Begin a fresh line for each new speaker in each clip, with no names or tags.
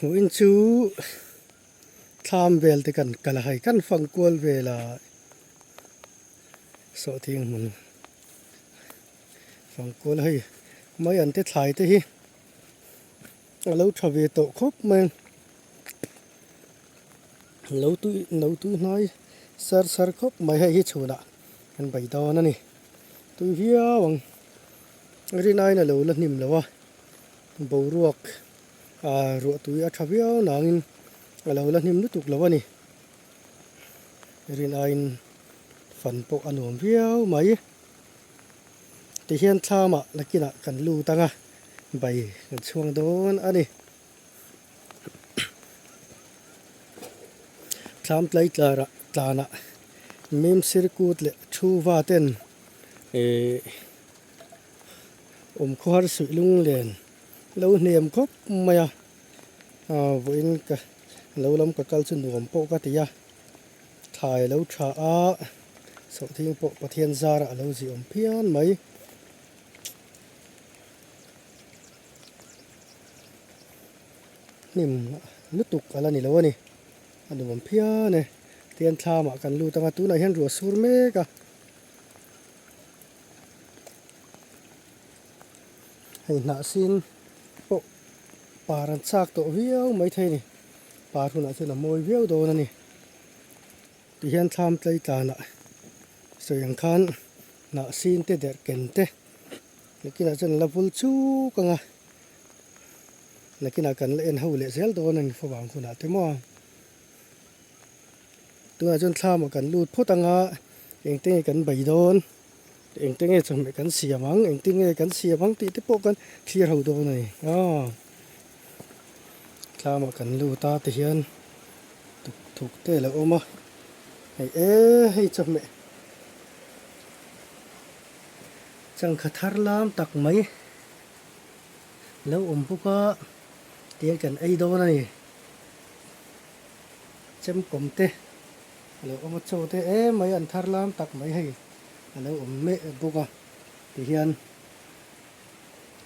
Hmuhin chu thlam vel te kan kal a hei kan fang kual vel a sawhthing hmun fang kual a hei mai an te thlai te hi a lo tha ve tawh khawp mai a lo tui lo tui hnai sar sar khawp mai hei hi chhunah kan bei dawn a ni tui viau ang rinaiin a lo la hnim lo a boruak ah ruah tui a tha viau nangin a lo la hnim lutuk lo a ni rinaiin fan pawh a nuam viau mai tihian thlamah nakinah kan lut ang a bai kan chhuang dawn a ni thlam tlai tlarah tlanah mim sirkut leh thu va ten ihh awm khawhar suih lunglen lo hnem khawp mai a ah vawiin ka lo lam ka kal chu nuam pawh ka ti a thlai lo tha a sawhthing pawh Pathian zarah a lo zih awm phian mai. Hnim lutuk a la ni lo a ni a nuam phian e tihian thlamah kan lut ang a tunah hian ruah sur mek a. Hei hnah sin pawh par an chak tawh viau maithei a ni par hunah chuan a mawi viau dawn a ni tihian thlam tlei tlanah sawi ang khan hnah sin te derh ken te nakinah chuan la vul chuk ang a nakinah kan la en ho leh zel dawn a ni favang hunah te maw. Tunah chuan thlamah kan lut phawt ang a, engte nge kan bei dawn, engte nge chawhmeh kan siam ang, engte nge kan siam ang tih te pawh kan thlir ho dawn a ni. Aw thlamah kan lut a tihian tuk thuk te a lo awm a, hei e hei chawhmeh changkha thar lam tak mai lo awm bawk a tihian kan ei dawn a ni. Chemkawm te a lo awm a, chaw te em mai an thar lam tak mai hei a lo awm mek bawk a tihian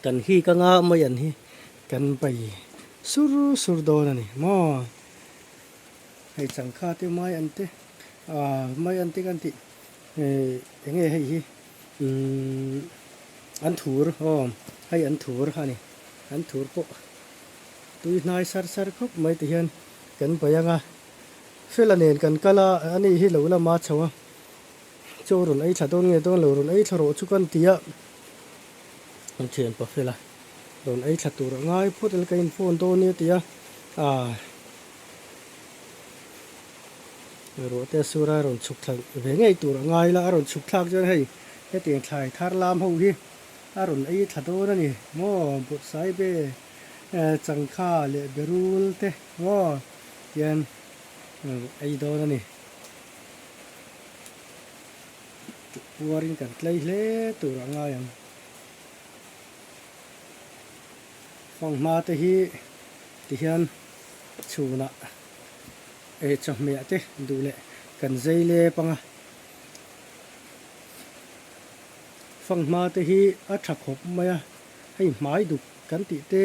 kan hik anga mai an hi kan pai sur sur dawn a ni maw hei changkha te mai an te ah mai an te kan tih eh eng nge hei hi umm an thur aw hei an thur a ni an thur pawh. Tui hnai sar sar khawp mai ti hian kan pai ang a, Fela nen kan kal a, ani hi lo lama chho a, chaw rawn ei thla dawn nge dawn lo rawn ei thla rawh chu kan ti a, kan thianpa Fela rawn ei thla tur a ngai phawt a, ka in phone dawn nia ti a, ah ruah te a sur a, rawn chhuk thla ve ngei tur a ngai la, a rawn chhuk thlak chuan hei hetiang thlai thar lam ho hi a rawn ei thla dawn a ni maw, Bawrhsaibe. Changkha leh berul te maw hian ei dawn a ni. Puarin kan tlei hle tur a ngai ang. Fanghma te hi tihian chhunah eh chawhmeh te duh leh kan zei lep ang a. Fanghma te hi a tha khawp mai a, hei hmai duk. Kan tih te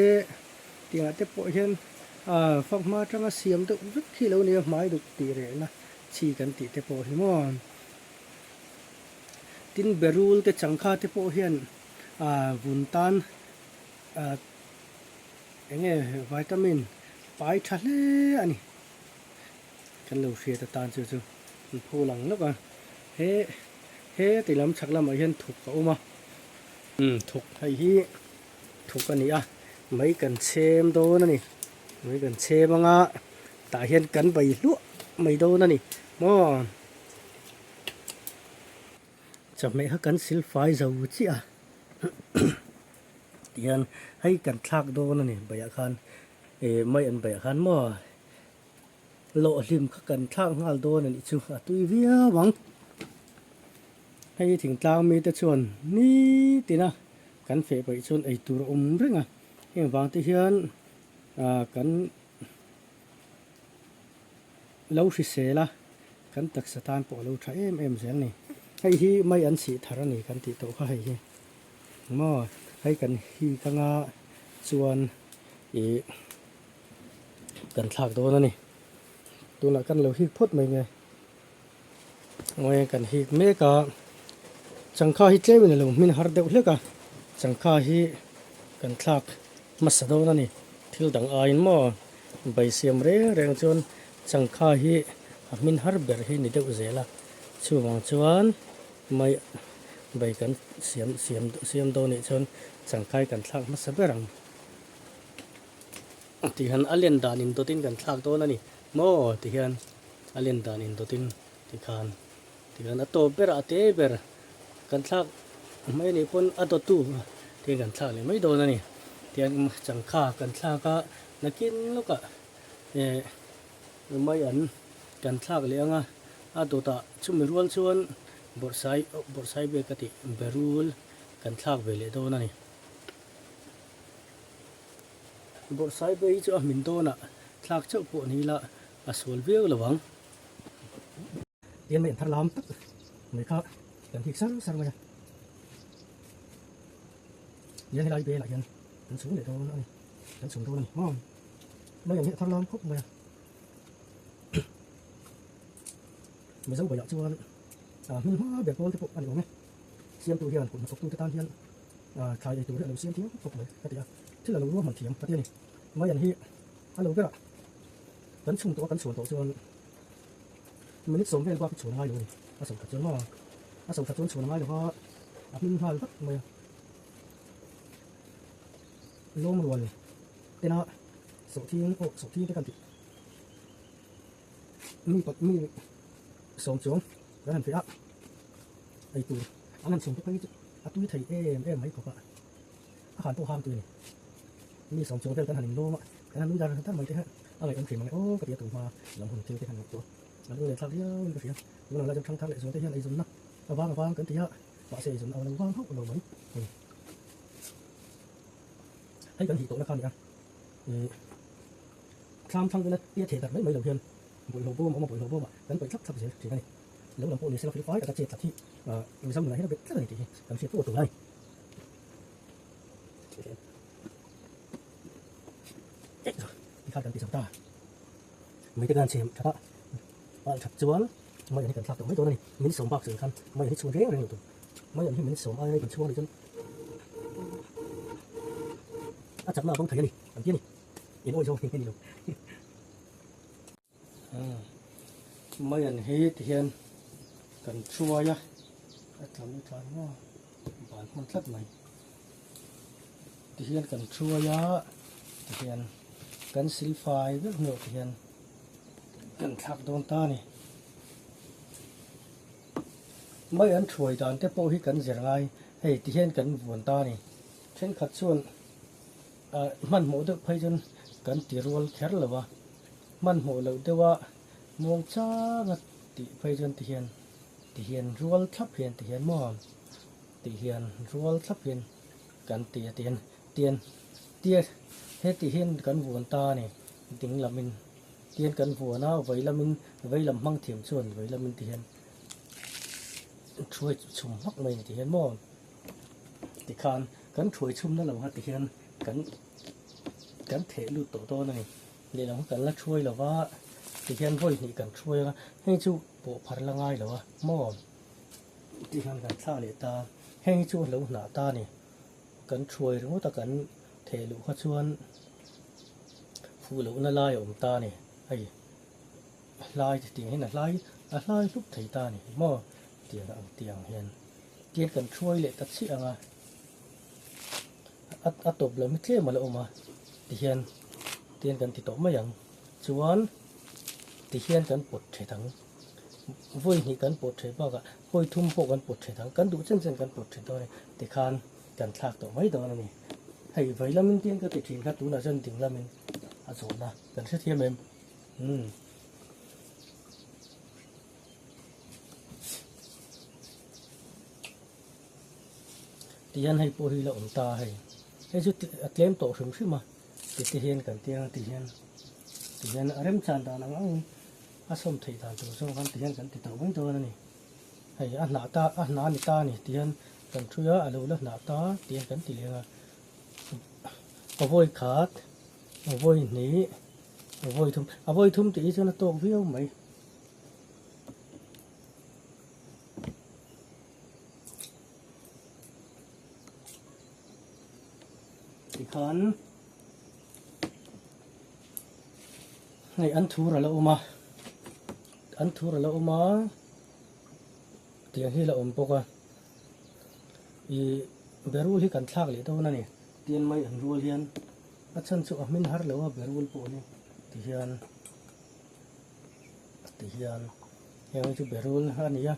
tihah te pawh hian ah fanghma atanga siam deuh vek hi lo nia hmai duk tih rehna chi kan tih te pawh hi maw. Tin berul te changkha te pawh hian ah vun tan ah eng nge vitamin pai tha hle a ni. Kan lo hriat atan chu chu an phul ang lawk a he he ti lam chhak lamah hian thuk a awm a umm thuk hei hi. Thuk a ni a, mai kan chhem dawn a ni. Mai kan chhem anga tah hian kan bai hluah mai dawn a ni maw. Chawhmeh kha kan sil fai zo chiah a tihian hei kan thlak dawn a ni baiah khan ih mai an baiah khan maw lawhhlim kha kan thlak nghal dawn a nih chu a tui viau ang. Hei thingtlang mite chuan nitin a kan feh paih chuan ei tur a awm reng a, heng vang te hian ah kan lo hrisel a, kan taksa tan pawh a lo tha em em zel a ni. Hei hi mai an sih thar a ni kan tih tawh kha hei hi maw hei kan hik anga chuan ih. kan thlak dawn a ni. Tunah kan lo hik phawt mai nge. Ngawi kan hik mek a, changkha hi tlem in a lo hmin har deuh hlek a, changkha hi kan thlak hmasa dawn a ni. Thil dang aiin maw bai siam reng reng chuan changkha hi a hmin har ber hi ni deuh zel a, chuvang chuan mai bai kan siam siam siam dawn nih chuan changkha hi kan thlak hmasa ber ang. Ti hian a len dan in dawtin kan thlak dawn a ni maw ti hian a len dan in dawtin ti khan ti khan a tawp ber a te ber kan thlak mai anih pawn a dawttu te kan thlak leh mai dawn a ni tiang changkha kan thlak a nakin lawkah eh mai an kan thlak leh ang a a dawtah chumi rual chuan bawrhsai bawrhsai bek a tih berul kan thlak ve leh dawn a ni. Bawrhsai be hi chu a hmin dawnah thlak chauh pawh ni ila a sual viau lo ang. Tian mai an thar lam tak mai kha kan hik sar sar mai a. Tian helai belah hian kan chhung leh dawn a ni, kan chhung dawn a ni maw. Mai an hi a thar lam khawp mai a. Mizo baiah chuan hmun hma ber pawl te pawh a ni awm e. Siamtu hian kut hnathawktute tan hian thlai ei tur hi a lo siam thiam khawp mai ka ti a, thil a lo ruahman thiam ka ti a ni. Maian hi a lo berah kan chhung tawh a kan chhuan tawh chuan minute sawm vel bak hi chhuan a ngai lo a ni. A sawm that chuan maw? A sawm that chuan chhuan a ngai lo va, a hming nghal vat mai a. Lawm rual tena sawhthing aw sawhthing te kan tih mi mi sawm chuang kan han fiah a. Ei tur an han chhung te phei chu a tui thei em em mai khawp a, a han pawh hang tui a ni. Mi sawm chung vel kan han inlawm a, kan han nui dar dar mai te hian a ngaihawm thin mange aw ka ti a tum hma lam hun thil te han ngaihtuah a lung leh thlak viau in ka hria. Tunah lai chuan thangthar leh zual te hian eizawnna a vang a vang kan ti a, mahse eizawnna a lo vang hauh lo mai a ni. Hei kan hih tawhna kha a ni a, ih thlam thlang vela tia theh darh mai mai lo hian bawlhhlawh bawm a awm a, bawlhhlawh bawmah kan paih thlap thlap zel thin a ni. Lo lam pawh ni sela felfai taka chet tlat hi Mizo nunah hian a bet tlat a ni tih hi kan hriat pawh tur a ni. Tikhan kan ti zo ta. Mei te kan chhem that a, a that chuan mei an hi kan thlak tawh mai dawn a ni. Min sawm bak chuan khan mei an hi chhun reng reng lo tur. Mei an hi min sawm aia kan chhuang leh chuan a chakna a bo thei a ni an ti a ni. In awi zawng hi a ni lo. Mai an hi ti hian kan thuai a, a tla mai tla maw ban hman tlat mai ti hian kan thuai a ti hian kan silfai vek hnuah ti hian kan thlak dawn ta a ni mai an thuai dan te pawh hi kan zir ngai hei ti hian kan vuan ta a ni thenkhat chuan ah hmanhmawh deuh phei chuan kan ti rual kher lo a. Hmanhmawh loh deuha muang changa tih phei chuan ti hian ti hian rual thlap hian ti hian maw tih hian rual thlap hian kan ti a ti hian tian tia heti hian kan vuan ta a ni ding lamin tian kan vuan a vei lamin vei lam hmang thiam chuan vei lamin ti hian thuai chhum hmak mai a ni ti hian maw tikhan kan thuai chhumna lo kha ti hian kan kan theh lut tawh dawn a ni. Lehlam kha kan la thuai lo va, tihian vawi hnih kan thuai anga, hei chu pawh phar la ngai lo a maw? Tihian kan thlah leh ta, heng hi chu a lo hnah ta a ni. Kan thuai ringawt a kan theh luh kha chuan fuh lohna lai a awm ta a ni. Hei hlai tiang hian a hlai a hlai hlup thei ta a ni maw? Tiang ang tiang hian tian kan thuai leh ta chiah ang a. A tawp lo mi tlem a la awm a tihian tihian kan ti tawh mai ang chuan tihian kan pawt thet ang vawi hnih kan pawt thet bakah vawi thum pawh kan pawt thet ang kan duh chen chen kan pawt thet dawn a ni tikhan kan thlak tawh mai dawn a ni hei vei lamin tihian ka ti thin kha tunah chuan ding lamin a zawhna kan hrethiam em umm. Tihian hei pawh hi la awm ta hei. Hei chu a tlem tawh hrim hrim a. Ti te hian kan tia ti hian ti hian a remchan dan ang angin a sawm theih dan tur zawng khan ti hian kan ti tawh mai dawn a ni. Hei a hnah ta a hnah a ni ta a ni ti hian kan thui a, a lo la hnah ta ti hian kan ti leng a. Vawi khat, vawi hnih. Vawi thum a vawi thum tih hi chuan a tawk viau mai. Tikhan hei an thur a la awm a an thur a la awm a tiang hi a la awm bawk a ih berul hi kan thlak leh dawn a ni tian mai an rual hian a chhan chu a hmin har lo a berul pawh hi tihian tihian heng hi chu berul a ni a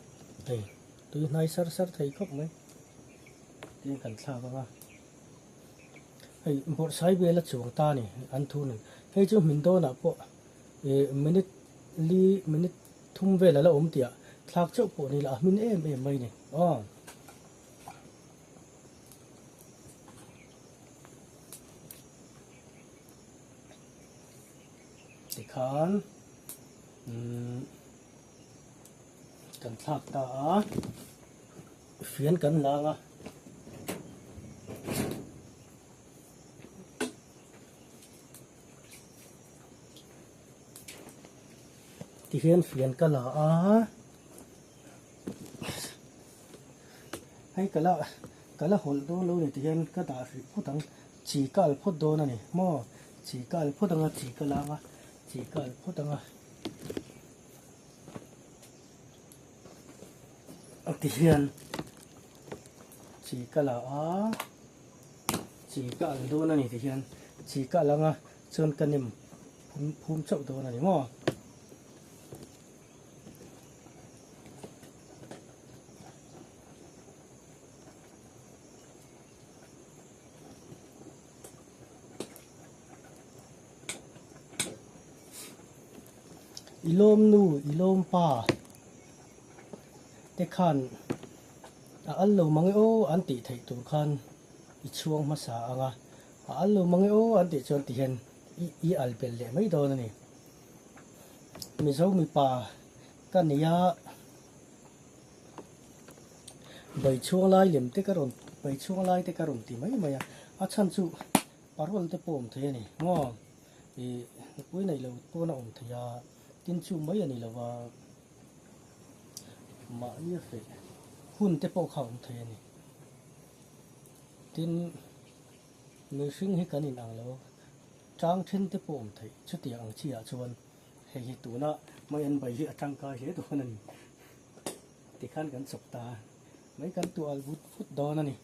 hei tui hnai sar sar thei khawp mai. Tin kan thlak ang a, hei bawrhsai vel a chuang ta a ni an thu nen. Hei chu hmin dawnah pawh ih minute li minute thum vel a la awm tih ah thlak chauh pawh ni la a hmin em em mai a ni aw. Tikhan umm kan thlak ta a. Fian kan lang a. Tihian fian ka la a. Hei ka la ka la hawlh dawn lo ni tihian ka dah hrih phawt ang. Chi ka al phawt dawn a ni maw? Chi ka al phawt ang a, chi ka lang a, chi ka al phawt ang a. A ti hian chi ka la a chi ka al dawn a ni ti hian chi ka al anga chuan ka nem phum phum chauh dawn a ni maw. I lawm nu, i lawm pa te khan a al lo mang e aw an tih theih tur khan i chhuang hmasa ang a, a al lo mang e aw an tih chuan ti hian i i al belh leh mai dawn a ni. Mizo mipa ka nei a, bai chhuang lai lem te ka rawn bai chhuang lai te ka rawn ti mai mai a, a chhan chu parole te pawh awm thei a ni maw. Ih nupui neih lo pawn a awm thei a, tin chu mai a ni lo va, mahni a feh hun te pawh kha a awm thei a ni. Tin, mihring hi kan inang lo, tang then te pawh awm theih chutiang ang chi ah chuan hei hi tuna mai an bai hi a tangkai hle dawn a ni. Tikhan kan chawp ta a, mai kan tuah vut vut dawn a ni.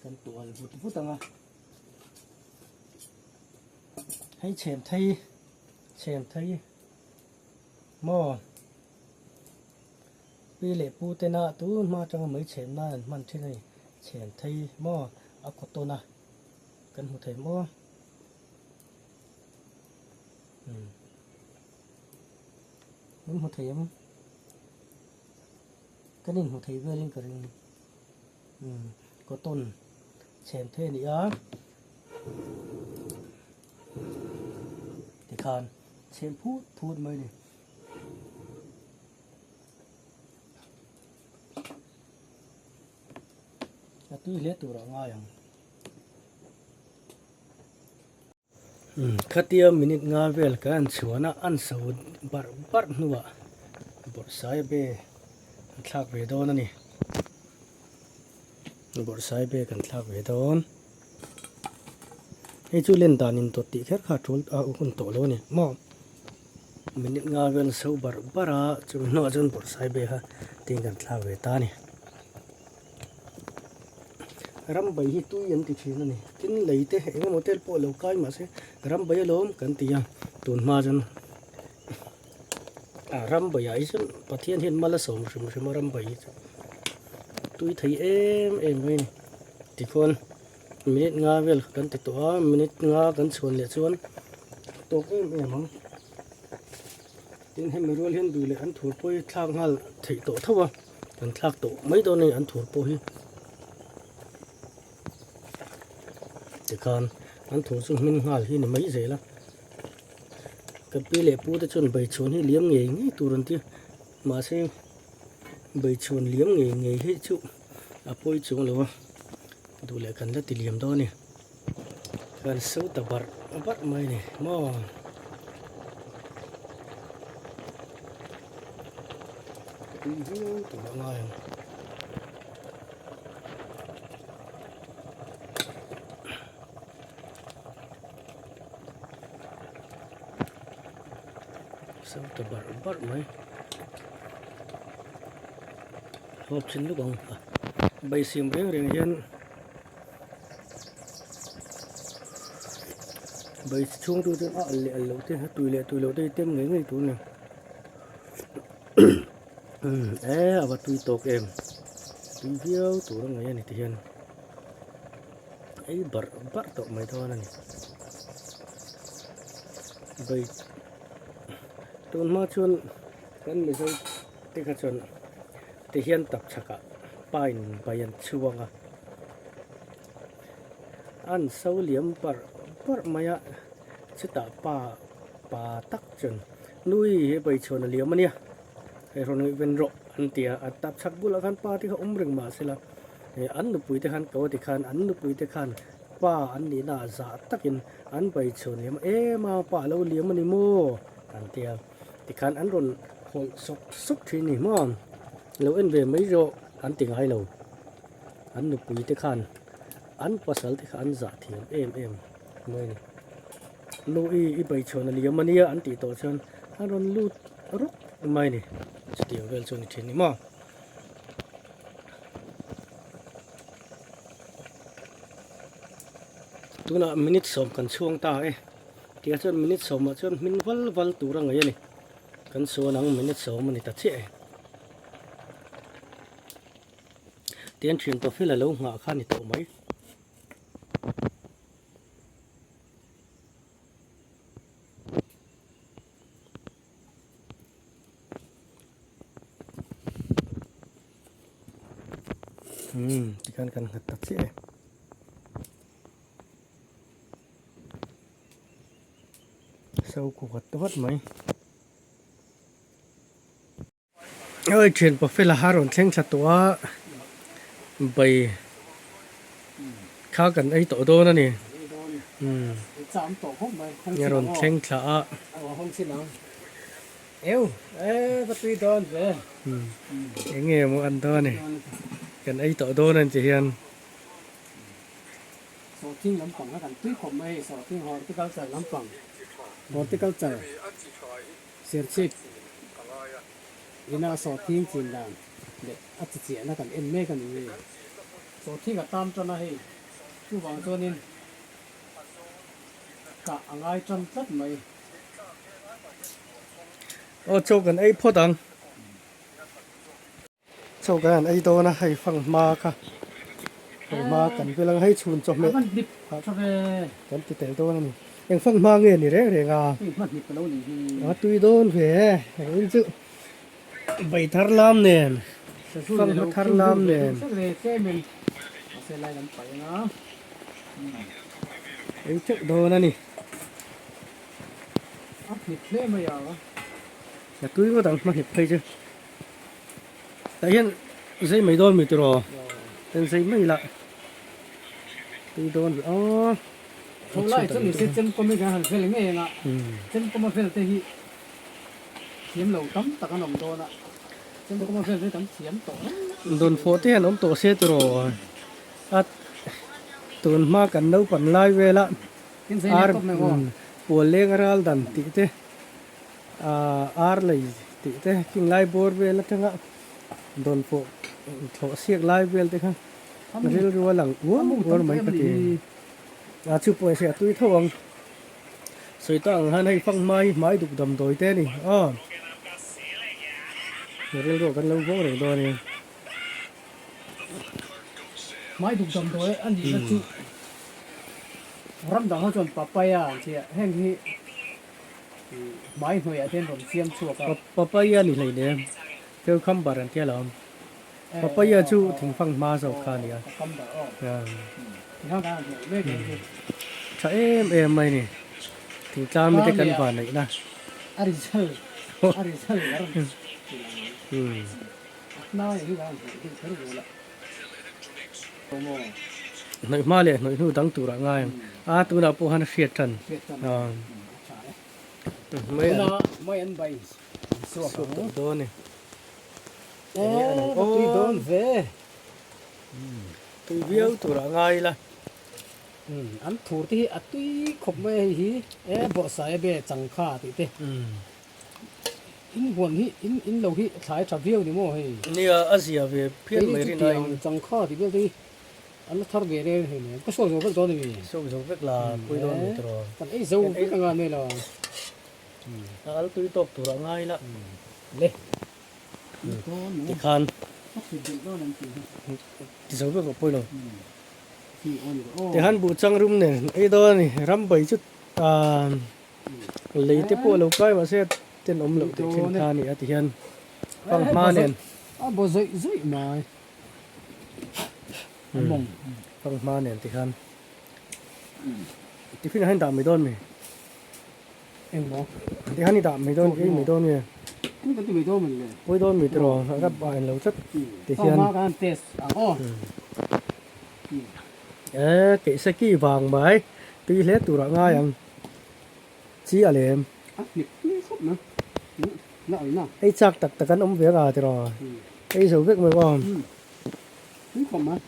Kan tual vut vut ang a. Hei chhem thei chhem thei maw pi leh pu tena tun hma atanga mai chhem nan an hman thin a ni chhem thei maw a cotton a kan hmu thei maw umm. Min hmu thei em? Kan inhmu thei velin ka ring. Umm cotton chhem thei a ni a. Tikhan chhem phut phut mai a ni. A tui hle tur a ngai ang. Khatia minute nga vel kan han chhuan a, an so barh barh hnuah bawrhsaibe an thlak ve dawn a ni. Bawrhsaibe kan thlak ve dawn. Hei chu len dan in dawt tih kher kha a tul a hun tawh lo a ni maw. Minute nga vel an so barh barh a, chumi hnuah chuan bawrhsaibe kha tin kan thlak ve ta a ni. Rambai hi tui an ti thin a ni. Tin lei te eng emaw tel pawh lo kai mah se rambai alawm kan ti a, tun hma chuan ah rambai ah hi chuan Pathian hian mal a sawm hrim hrim a rambai hi chu tui thei em em mai a ni. Tikhuan minute nga vel kan ti tawh a, minute nga kan chhuan leh chuan tawk em em ang. Tin hemi rual hian duh leh an thur pawh hi thlak nghal theih tawh tho a. Kan thlak tawh mai dawn a ni an thur pawh hi tikhan an thur chu hmin nghal hi ni mai zel a ka pi leh pu te chuan beichhuan hi liam ngei ngei tur an ti a mahse beichhuan liam ngei ngei hi chu. a pawi chung lo a duh leh kan la ti liam dawn a ni kan so ta barh barh mai a ni maw. Tui viau tur a ngai ang. So ta barh barh mai. Hawp chin luk ang a beisim reng reng hian bai chhung tu chuan a al leh al loh te a tui leh tui loh te hi tem ngei ngei tur a ni e a va tui tawk em tui viau tur a ngaih a ni ti hian ei barh barh tawh mai dawn a ni bai tun hma chuan kan mizo te kha chuan ti hian tap chhakah pine bai an chhuang a an so liam parh parh mai a chutah pa pa tak chuan nui he bai chhuan a liam a nia hei rawn ngaih ven rawh an ti a a tap chhak bulah khan pa te kha awm reng mah sela an nupui te khan ko a ti khan an nupui te khan pa an nihna ah zah takin an bai chhuan liam a em a pa a lo liam a ni maw an ti a. Tikhan an rawn hawlh sawk sawk thin a ni maw? Lo en ve mai zawh an ti ngai lo. An nupui te khan an pasal te kha an zah thiam em em mai a ni. Nu i i beichhuan a liam a nia an tih tawh chuan an rawn lut rawk mai a ni. Chutiang vel chu a ni thin a ni maw? Tunah minute sawm kan chhuang ta e. Tia chuan minute sawmah chuan hmin val val tur a ngaih a ni. Kan sawn ang minute sawm a ni ta chiah e. Tian thian tawh fel a lo nghah kha a ni tawh mai. Umm tikhan kan nghat ta chiah e. So ku vat vat mai oi thian pa fela ha rawn thleng thla tawh a bai kha kan ei tawh dawn a ni umm a rawn thleng thla a eng nge maw an dawn a ni kan ei tawh dawn a ni ti hian.
Sawhthing lampang kha kan tui khawp mai hei sawhthing horticulture lampang horticulture serchhip ina sawhthing chin dan leh a chi chiahna kan en mek a ni hei sawhthing a tam tan a hei chuvang chuanin kah a ngai tan tlat mai.
Aw chaw kan ei phawt ang. Chaw kan han ei dawn a, hei fang hma kha fang hma kan vil ang hei chhun chawhmeh kan ti tel dawn a ni. Eng fang hma nge ni reng reng a? A tui dawn ve e, eng in chu bai thar lam nen fang hma thar lam nen ei teuh dawn a ni. A tui ngawt ang hma hnip phei chu. Tah hian zei mai dawn mi tiraw ten zei mai lah tui dawn ve aw
Tho lai chuan ni se chem kawm hi kan han vel ngei anga chem kawma vel te hi thiam lo tam tak an awm dawn a chem kawma vel te kan thiam tawh reng
Dawn fawh te hian awm tawh se tiraw a tun hma kan naupang lai vela ar pual leng ral dan tih te. Ar lei tih te king lai bawr vel atanga dawn pawh thlawh siak lai vel te kha rilru a lang uar uar mai ka ti. A chu pawh hria tui tho ang. Sawi ta ang han hei fang hmai hmai duk damdawi te a ni aw. Rilru ah kan lo vawng reng dawn a ni.
Hmai duk damdawi a nihna chu ram dang ho chuan papaya an tia heng hi. Hmai hnuaiah te an rawn siam chhuak a.
Papaya ni hlei nem, cucumber an tia lo. Papaya chu thingfang hma zawk kha a nia. Tha em em mai ni. Thingtlang mite kan van neih na. Hnawih hma leh hnawih hnu dang turah ngai ang a tunah pawh khan a hriat tan. Mai an
mai an bai
suak tawh dawn e.
Aw tui dawn ve.
Tui viau turah ngai ila.
An thur te hi a tui khawp mai a hei hi e bawrhsai a be changkha tih te. In huan hi in in lo hi thlai tha viau ni maw hei.
Nia a zia ve phian mai rin aiin.
Changkha tih vel te hi an la thar ve reng hei nen ka sawi zo vek dawn a mi.
Sawi zo vek la pui dawn mi tawh.
Kan ei zo vek anga nei la.
A al tui tawk tur a ngai la.
Le.
Tikhan. Ti zo vek rawh pawi lo. Tikhan buh chang rum nen ei dawn a ni ram bai chu tan. Lei te pawh a lo kai mahse a tenawm loh teh thin kha a ni a ti hian fanghma nen
a baw zawih zawih mai a mawng
fanghma nen ti khan tiffin ah hian dah mai dawn mi
engmaw
ti khan i dah mai dawn ei mai dawn nge
kan kan ti mai dawn mawni le
pawi dawn mi tiraw a rap ah englo tlat ti hian
fanghma kan test ang aw.
E keihse ki vang mai tui hle turah ngai ang chi a lem.
A hnip tui khawp na na awih na.
Ei chak tak tak an awm ve anga tiraw ei zo vek mai aw.
Tui khawp mai.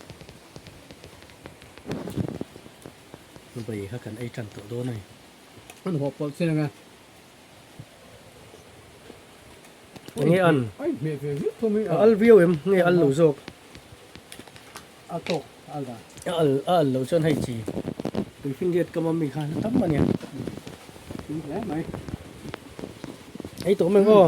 Bai kha kan ei tan tawh dawn a ni.
An haw pawlh chiang a.
Enge an?
Ai hmeh ve viau thawm hi
a. A al viau em nge al lo zawk?
A tawk a al dan.
A al a al loh chuan hei chi tuifinriat kam a mi khan a tam a nia.
Tui hle mai.
Ei tawh mai aw.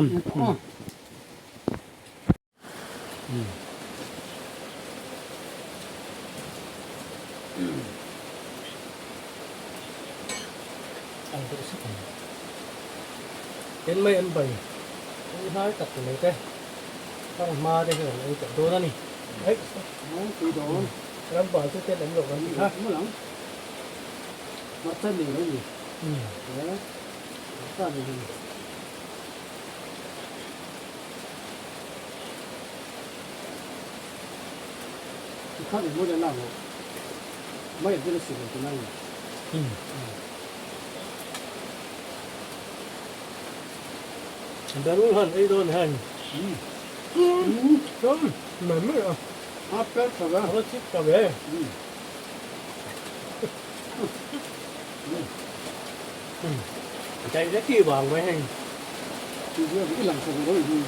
Al deuh sek ang. Ten mai an bai. Tui hnai tak mai te. Fanghma te hian an ei tawh dawn a ni. Aih ram bal chu ten awm loh kan ti kha. Darul han ei dawn hian Mai mai a.
A per tha ve.
A va chip ta ve. Dai le ki vang mai hei.
Ti hian i lang tha ve lo hi.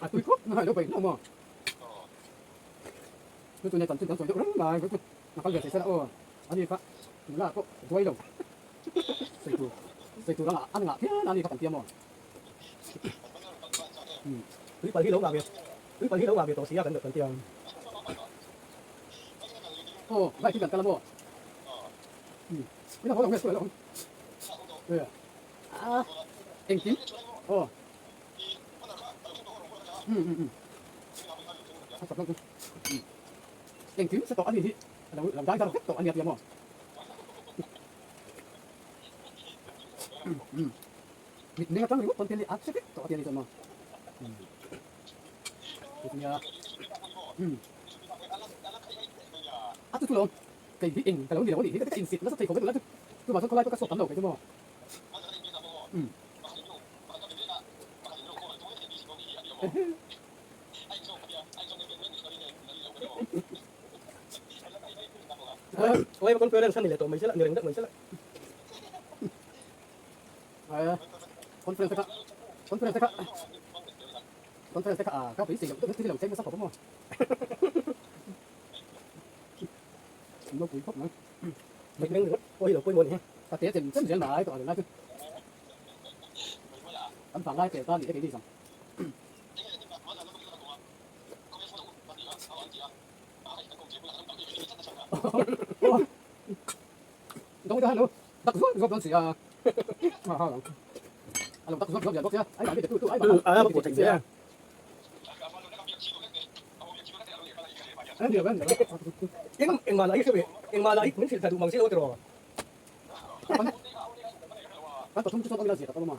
A tui khawp mai lo bai hlauh maw? Chu chu nei chanchin kan sawi deuh reng mai chu a kal ve thei sela aw ani kha nula pawh duai lo sawi tur sawi tur anga an ngah phian a ni kha kan tia maw?
Tui pal hi lo ngah ve tui pal hi lo ngah ve tawh si a kan kan tia.
Aw bike hi kan kal a maw? Ina haw lo nge school a lo awm? A engkim aw. Engkim se tawh a ni hi a lo lo dai zar vek tawh a nia tia maw? Mit meng atang ringawt pawn thil hi a hre vek tawh a tia ni chuan maw? Nia a chu chu lo kei hi eng ka lo ni lo a nih hi ka insit nasa thei khawp e tunlai chu chuvang chuan khawlai pawh ka chhuak tam lo kei chu maw?
Oi conference kha ni leh tawh mai sela ni reng deuh mai sela.
Conference kha conference kha conference kha a ka beisei loh deuh thil lo thleng nasa khawp a maw. Nopui khawp mai.
Mit meng ringawt pawh hi lo pawimawh a ni he.
Ka te chem chem zel mai tawh a lai chu. Kan vang lai tel ta ni te keini zawng. Dawng te han lo dak zuap zuap dawn si a. Ha ha. A lo dak zuap zuap lian bawk sia. Ai mahni te tu tu ai mahni.
A pawh theih zel a. Eng engmah lah hi hre ve engmah lah hi min hrilh thla duh mang si lo tiraw.
Kan pathum chu chuan awm ila zia ka tawm a.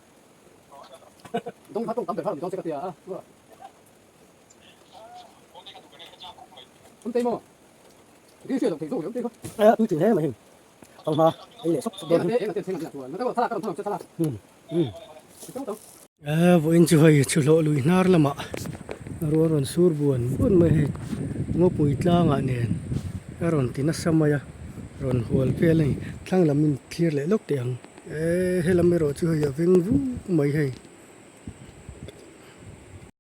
Dawng kha tawng tam ber kha rawn ni dawn che ka tia a. Awm tei maw? Dil hriat loh theih zawk leh awm tei kha.
A tui thin hle mai heng panghma ei leh sawp sawp dawn hi. Vawiin chu hei chhuhlawh lui hnar lamah rual rawn sur buan buan mai hei ngawpui tlangah nen a rawn ti nasa mai a rawn hual vel a ni thlang lam in thlir leh lawk teh ang eee helam erawh chu hei a veng vuk mai hei.